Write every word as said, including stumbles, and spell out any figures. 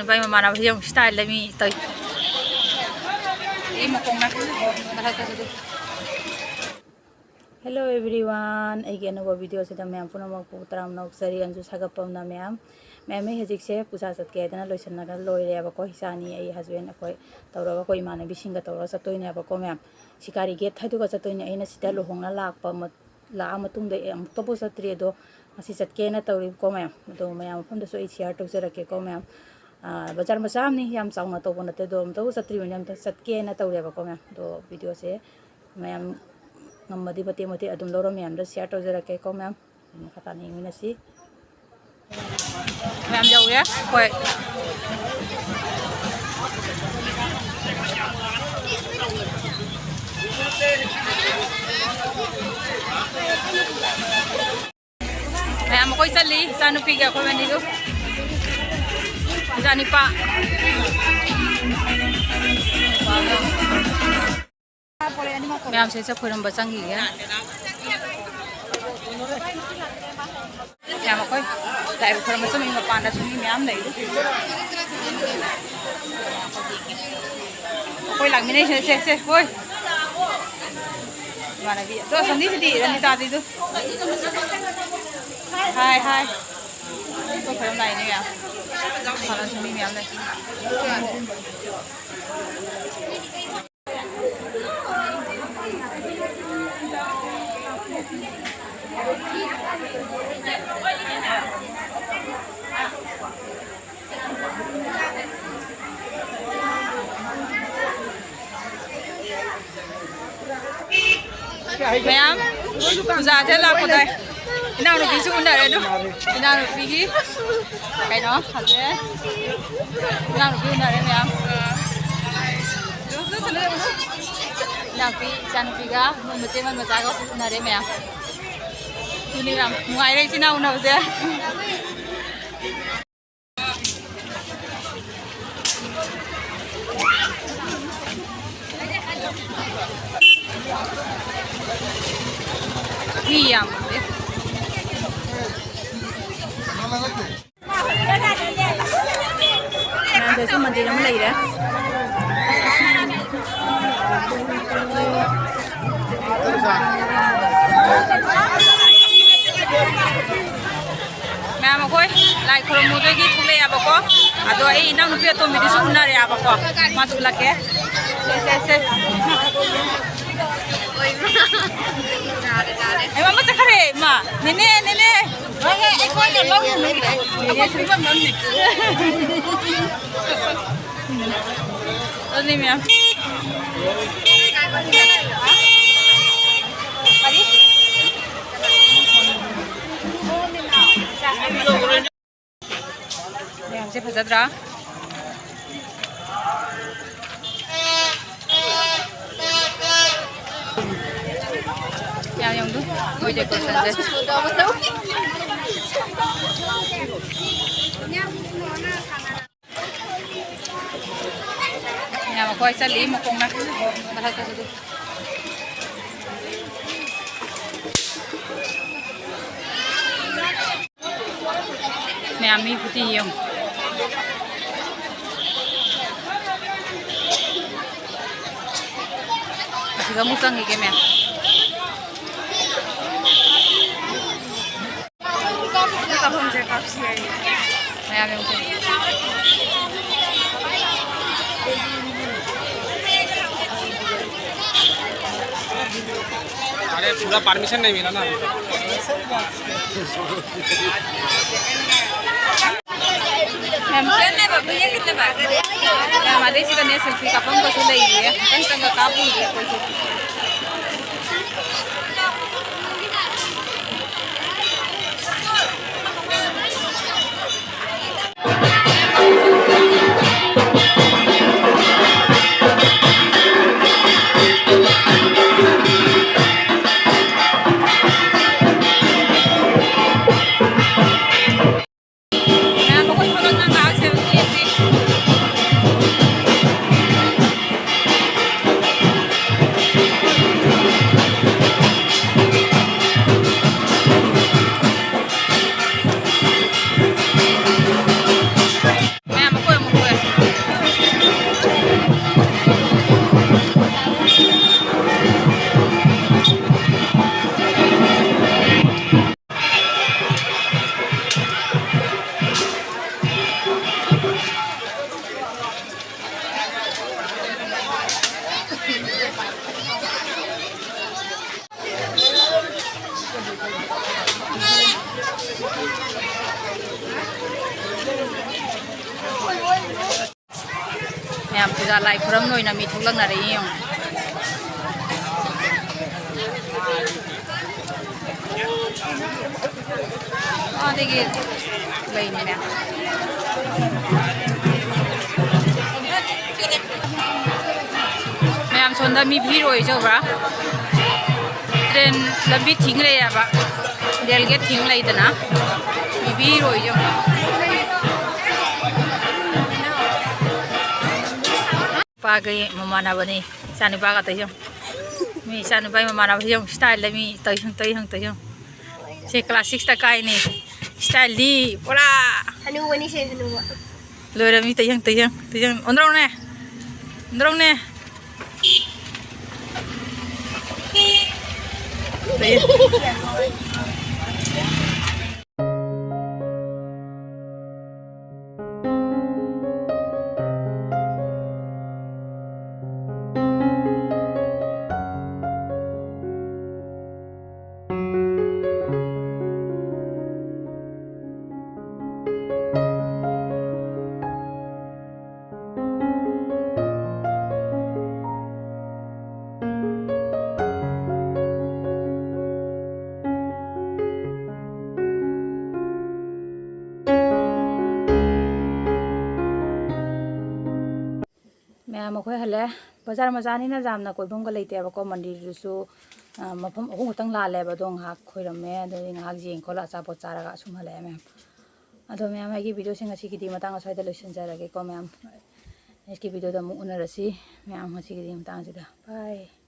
ꯚꯥꯏ, ꯃꯃꯥꯟꯅꯕꯁꯤ ꯌꯦꯡꯉꯨ, style ꯂꯩ ꯃꯤ ꯇꯧꯏ꯫ ꯑꯩ ꯃꯈꯣꯡꯅ ꯃꯊꯛꯇꯁꯨ ꯑꯗꯨ꯫ Hello everyone, ꯑꯩꯒꯤ ꯑꯅꯧꯕ video ꯁꯤꯗ ꯃꯌꯥꯝ ꯄꯨꯝꯅꯃꯛꯄꯨ ꯇꯔꯥꯝꯅ ꯑꯣꯛꯆꯔꯤ꯫ ꯑꯟꯖꯨ ꯁꯥꯒꯠꯄꯝꯅ ꯃꯌꯥꯝ꯫ ꯃꯌꯥꯝ, ꯑꯩ ꯍꯧꯖꯤꯛꯁꯦ ꯄꯨꯖꯥ ꯆꯠꯀꯦ ꯍꯥꯏꯗꯅ ꯂꯣꯏꯁꯤꯟꯅꯒ ꯂꯣꯏꯔꯦꯕꯀꯣ꯫ ꯏꯆꯥꯅꯤ, ꯑꯩ husband, ꯑꯩꯈꯣꯏ ꯇꯧꯔꯒ ꯑꯩꯈꯣꯏ ꯏꯃꯥꯟꯅꯕꯤꯁꯤꯡꯒ ꯇꯧꯔꯒ ꯆꯠꯇꯣꯏꯅꯦꯕꯀꯣ ꯃꯌꯥꯝ꯫ ꯁꯤꯀꯥꯔꯤ gate ꯍꯥꯏꯗꯨꯒ ꯆꯠꯇꯣꯏꯅꯦ꯫ ꯑꯩꯅ ꯁꯤꯗ ꯂꯨꯍꯣꯡꯅ ꯂꯥꯛꯄ ꯃ-, ꯂꯥꯛꯑ ꯃꯇꯨꯡꯗ ꯑꯩ ꯑꯃꯨꯛꯇꯕꯨ ꯆꯠꯇ꯭ꯔꯤ꯫ ꯑꯗꯣ ꯉꯁꯤ ꯆꯠꯀꯦꯅ ꯇꯧꯔꯤꯕꯀꯣ ꯃꯌꯥꯝ꯫ ꯑꯗꯣ ꯃꯌꯥꯝ ꯃꯐꯝꯗꯁꯨ ꯑꯩ share ꯇꯧꯖꯔꯛꯀꯦꯀꯣ ꯃꯌꯥꯝ꯫ ꯑꯥ, ꯕꯖꯥꯔ ꯃꯆꯥ ꯑꯃꯅꯤ, ꯌꯥꯝ ꯆꯥꯎꯅ ꯇꯧꯕ ꯅꯠꯇꯦ꯫ ꯑꯗꯣ ꯑꯃꯨꯛꯇꯕꯨ ꯆꯠꯇ꯭ꯔꯤꯕꯅꯤꯅ ꯑꯝꯇ ꯆꯠꯀꯦꯅ ꯇꯧꯔꯦꯕꯀꯣ ꯃꯌꯥꯝ꯫ ꯑꯗꯣ video ꯁꯦ ꯃꯌꯥꯝ ꯉꯝꯃꯗꯤ ꯃꯇꯦꯛ ꯃꯇꯦꯛ ꯑꯗꯨꯝ ꯂꯧꯔ ꯃꯌꯥꯝꯗ share ꯇꯧꯖꯔꯛꯀꯦꯀꯣ ꯃꯌꯥꯝ꯫ ꯃꯈꯥ ꯇꯥꯅ ꯌꯦꯡꯃꯤꯟꯅꯁꯤ꯫ ꯃꯌꯥꯝ ꯌꯧꯔꯦ ꯑꯩꯈꯣꯏ꯫ ꯃꯌꯥꯝ ꯑꯩꯈꯣꯏ ꯆꯠꯂꯤ, ꯏꯆꯥꯅꯨꯄꯤꯒ ꯑꯩꯈꯣꯏ ꯑꯅꯤꯗꯨ꯫ ꯏꯆꯥꯅꯤꯄꯥ꯫ ꯃꯌꯥꯝꯁꯦ ꯆꯥꯛ ꯈꯣꯏꯔꯝꯕ ꯆꯪꯈꯤꯒꯦ꯫ ꯃꯌꯥꯝ ꯑꯩꯈꯣꯏ ꯂꯥꯏ ꯈꯣꯏꯔꯝꯕ ꯆꯪꯉꯤ, ꯃꯄꯥꯟꯗꯁꯨ ꯃꯤ ꯃꯌꯥꯝ ꯂꯩꯔꯤ꯫ ꯑꯩꯈꯣꯏ ꯂꯥꯛꯃꯤꯟꯅꯩꯁꯦ, ꯁꯦ, ꯁꯦ, ꯍꯣꯏ꯫ ꯏꯃꯥꯟꯅꯕꯤ꯫ ꯑꯗꯣ ꯑꯁꯣꯝꯒꯤꯁꯤꯗꯤ ꯔꯅꯤꯇꯥꯗꯤꯗꯨ꯫ ꯍꯥꯏ, ꯍꯥꯏ꯫ ꯑꯩꯈꯣꯏ ꯈꯔ ꯂꯥꯛꯏꯅꯦ ꯃꯌꯥꯝ꯫ ꯃꯄꯥꯟꯗꯁꯨ ꯃꯤ ꯃꯌꯥꯝ ꯂꯩ꯫ ꯃꯌꯥꯝ, ꯄꯨꯖꯥꯁꯦ ꯂꯥꯛꯄꯗ ꯏꯅꯥꯎꯅꯨꯄꯤꯁꯨ ꯎꯅꯔꯦ ꯑꯗꯨ꯫ ꯏꯅꯥꯎꯅꯨꯄꯤꯒꯤ ꯀꯩꯅꯣ, ꯍꯧꯖꯤꯛ ꯏꯅꯥꯎꯅꯨꯄꯤ ꯎꯅꯔꯦ ꯃꯌꯥꯝ꯫ ꯏꯅꯥꯎꯄꯤ, ꯏꯆꯥꯅꯨꯄꯤꯒ ꯃꯣꯏ ꯃꯆꯦ ꯃꯣꯏ ꯃꯆꯥꯒ ꯎꯅꯔꯦ ꯃꯌꯥꯝ꯫ ꯑꯗꯨꯅꯤ ꯌꯥꯝ ꯅꯨꯡꯉꯥꯏꯔꯦ ꯏꯆꯤꯟ ꯏꯅꯥꯎ ꯎꯅꯕꯁꯦ꯫ ꯃꯤ ꯌꯥꯝꯗꯦ꯫ ꯁꯤꯗꯁꯨ ꯃꯟꯗꯤꯔ ꯑꯃ ꯂꯩꯔꯦ꯫ ꯃꯌꯥꯝ ꯑꯩꯈꯣꯏ ꯂꯥꯏ ꯈꯨꯔꯨꯝꯃꯨꯗꯣꯏꯒꯤ ꯊꯣꯛꯂꯛꯑꯦꯕꯀꯣ꯫ ꯑꯗꯣ ꯑꯩ ꯏꯅꯥꯎꯅꯨꯄꯤ ꯑꯇꯣꯝꯕꯤꯗꯨꯁꯨ ꯎꯅꯔꯦꯕꯀꯣ꯫ ꯃꯥꯁꯨ ꯎꯠꯂꯛꯀꯦ꯫ ꯁꯦ, ꯁꯦ, ꯁꯦ꯫ ꯍꯩꯃꯥ, ꯑꯃ ꯆꯠꯈ꯭ꯔꯦ, ꯏꯃꯥ꯫ ꯅꯦꯅꯦ, ꯅꯦꯅꯦ꯫ ꯍꯣꯏ, ꯍꯣꯏ, ꯑꯩꯈꯣꯏꯅ ꯂꯧꯔꯨꯅꯨ꯫ ꯅꯦꯅꯦ, ꯁꯨꯝ ꯐꯤꯕꯝ ꯑꯃꯅꯤ꯫ ꯑꯗꯨꯅꯤ ꯃꯌꯥꯝ꯫ ꯀꯔꯤ? ꯃꯌꯥꯝꯁꯦ ꯐꯖꯗ꯭ꯔꯥ? ꯌꯥꯝ ꯌꯦꯡꯗꯨ, ꯃꯣꯏ decorationꯁꯦ꯫ ꯃꯌꯥꯝ ꯑꯩꯈꯣꯏ ꯆꯠꯂꯤ ꯃꯈꯣꯡꯅ ꯃꯊꯛꯇꯁꯨ ꯑꯗꯨꯝ꯫ ꯃꯌꯥꯝ ꯃꯤ ꯈꯨꯇꯤ ꯌꯦꯡꯉꯨ꯫ ꯑꯁꯤꯗ ꯑꯃꯨꯛ ꯆꯪꯈꯤꯒꯦ ꯃꯌꯥꯝ꯫ ꯃꯌꯥꯝ ꯌꯦꯡꯉꯨꯁꯦ꯫ अरे, पूरा परमिशन नहीं मिला ना। ꯌꯥꯝ ꯆꯦꯟꯅꯩꯕ, ꯃꯤ ꯌꯦꯡꯈꯤꯅꯕ꯫ ꯌꯥꯝ ꯑꯗꯩ ꯁꯤꯗꯅꯦ selfie ꯀꯥꯞꯐꯝꯒꯁꯨ ꯂꯩꯔꯤꯌꯦ꯫ ꯈꯤꯇꯪ ꯆꯪꯉ ꯀꯥꯞꯄꯨꯒꯦ ꯑꯩꯈꯣꯏꯁꯨ꯫ ꯃꯌꯥꯝ ꯑꯩꯈꯣꯏ ꯊꯣꯛꯂꯛꯅ ꯉꯥꯏꯍꯥꯛ selfie ꯌꯦꯡꯁꯤ꯫ ꯃꯌꯥꯝ ꯄꯨꯖꯥ ꯂꯥꯏ ꯈꯨꯔꯝ ꯂꯣꯏꯅ ꯃꯤ ꯊꯣꯛꯂꯛꯅꯔꯛꯏ ꯌꯦꯡꯉꯣ꯫ ꯑꯗꯒꯤ ꯂꯩꯅꯤ ꯃꯌꯥꯝ꯫ ꯃꯌꯥꯝ ꯁꯣꯝꯗ ꯃꯤ ꯚꯤꯔ ꯑꯣꯏꯖꯧꯕ꯭ꯔꯥ? ꯇ꯭ꯔꯦꯟ ꯂꯝꯕꯤ ꯊꯤꯡ ꯂꯩꯌꯦꯕ, ꯔꯦꯜ ꯒꯦꯠ ꯊꯤꯡ ꯂꯩꯗꯅ, ꯃꯤ ꯚꯤꯔ ꯑꯣꯏꯖꯧ꯫ ꯅꯨꯄꯥꯒꯤ ꯃꯃꯥꯟꯅꯕꯅꯤ, ꯏꯆꯥꯅꯨꯄꯥꯒ ꯇꯧꯖꯧ꯫ ꯃꯤ ꯏꯆꯥꯅꯨꯄꯥꯒꯤ ꯃꯃꯥꯟꯅꯕꯁꯤ ꯌꯦꯡꯉꯨ, ꯁ꯭ꯇꯥꯏꯜꯗ ꯃꯤ ꯇꯧꯖꯧ, ꯇꯧꯖꯧ, ꯇꯧꯖꯧ꯫ ꯁꯤ ꯀ꯭ꯂꯥꯁ ꯁꯤꯛꯁꯇ ꯀꯥꯏꯅꯤ꯫ ꯁ꯭ꯇꯥꯏꯜꯗꯤ ꯄꯨꯔꯥ ꯍꯅꯨꯕꯅꯤ ꯁꯦ, ꯍꯅꯨꯕ꯫ ꯂꯣꯏꯔꯝꯃꯤ꯫ ꯇꯩꯌꯪ, ꯇꯩꯌꯪ, ꯇꯩꯌꯪ꯫ ꯑꯣꯟꯗ꯭ꯔꯧꯅꯦ꯫ ꯑꯣꯟꯗ꯭ꯔꯧꯅꯦ꯫ ꯇꯩꯌꯪ꯫ ꯃꯌꯥꯝ ꯑꯩꯈꯣꯏ ꯍꯜꯂꯛꯑꯦ꯫ ꯕꯖꯥꯔ ꯃꯆꯥꯅꯤꯅ ꯌꯥꯝꯅ ꯀꯣꯏꯐꯝꯒ ꯂꯩꯇꯦꯕꯀꯣ꯫ ꯃꯟꯗꯤꯔꯗꯨꯁꯨ, ꯑ, ꯃꯐꯝ ꯑꯍꯨꯝ ꯈꯛꯇꯪ ꯂꯥꯜꯂꯦꯕ꯫ ꯑꯗꯣ ꯉꯥꯏꯍꯥꯛ ꯈꯣꯏꯔꯝꯃꯦ, ꯑꯗꯨꯗꯒꯤ ꯉꯥꯏꯍꯥꯛ ꯌꯦꯡ ꯈꯣꯠꯂ ꯑꯆꯥꯄꯣꯠ ꯆꯥꯔꯒ ꯑꯁꯨꯝ ꯍꯜꯂꯛꯑꯦ ꯃꯌꯥꯝ꯫ ꯑꯗꯣ ꯃꯌꯥꯝ, ꯑꯩꯒꯤ ꯚꯤꯗꯤꯑꯣꯁꯦ ꯉꯁꯤꯒꯤꯗꯤ ꯃꯇꯥꯡ ꯑꯁ꯭ꯋꯥꯏꯗ ꯂꯣꯏꯁꯤꯟꯖꯔꯒꯦꯀꯣ ꯃꯌꯥꯝ꯫ ꯅꯦꯛꯁꯀꯤ ꯚꯤꯗꯤꯑꯣꯗ ꯑꯃꯨꯛ ꯎꯅꯔꯁꯤ ꯃꯌꯥꯝ꯫ ꯉꯁꯤꯒꯤꯗꯤ ꯃꯇꯥꯡꯁꯤꯗ bye꯫